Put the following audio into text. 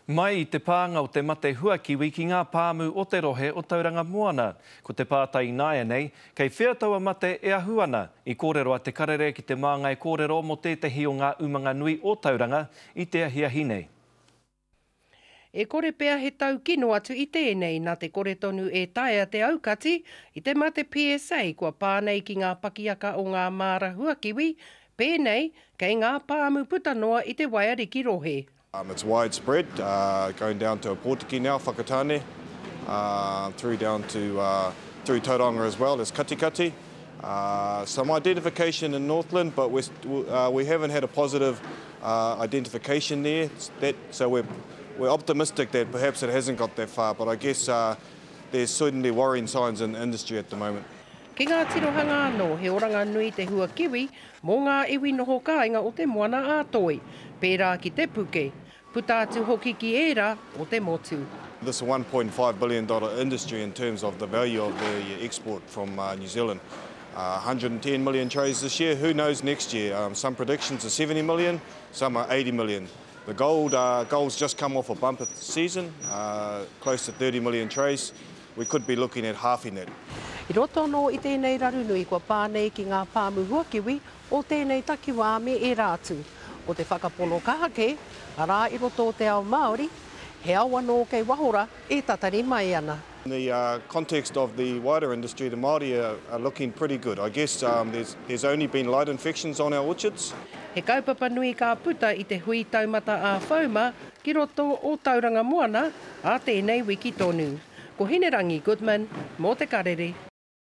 Mai i te pānga o te mate huakiwi ki ngā pāmu o te rohe o Tauranga Moana. Ko te pātai ināianei, kei whea taua mate e ahu ana? I kōrero a Te Karere ki te māngai kōrero mō tētehi o ngā umanga nui o Tauranga i te ahiahi nei. E kore pea he tau kino atu i tēnei nā te kore tonu e taea te aukati i te mate PSA kua pā nei ki ngā pakiaka o ngā māra huakiwi, pēnei kei ngā pāmu puta noa i te waiariki rohe. It's widespread, going down to Ōpōtiki now, Whakatāne, through down to through Tauranga as well as Katikati. Some identification in Northland, but we haven't had a positive identification there, that, so we're, we're optimistic that perhaps it hasn't got that far, but I guess there's certainly worrying signs in the industry at the moment. Ki ngā tirohanga anō, he oranga nui te hua kiwi mō ngā iwi noho kāinga o Te Moana-a-Toi, pērā ki Te Puke, puta atu hoki ki ērā o te motu. This $1.5 billion industry in terms of the value of the export from New Zealand. 110 million trays this year, who knows next year? Some predictions are 70 million, some are 80 million. The gold, gold's just come off a bumper season, close to 30 million trays. We could be looking at halving that. I roto anō i tēnei raru nui kua pā nei ki ngā pāmu huakiwi o tēnei takiwā me ērā atu. Ko te whakapono kaha kē, arā i roto o te ao Māori, he ao anō kei waho rā e tatari mai ana. In the context of the wider industry, the Māori are looking pretty good. I guess there's, there's only been light infections on our orchards. He kaupapa nui ka puta i te hui taumata ā-whauma ki roto o Tauranga Moana ā tēnei wiki tonu. Ko Hinerangi Goodman mō Te Karere.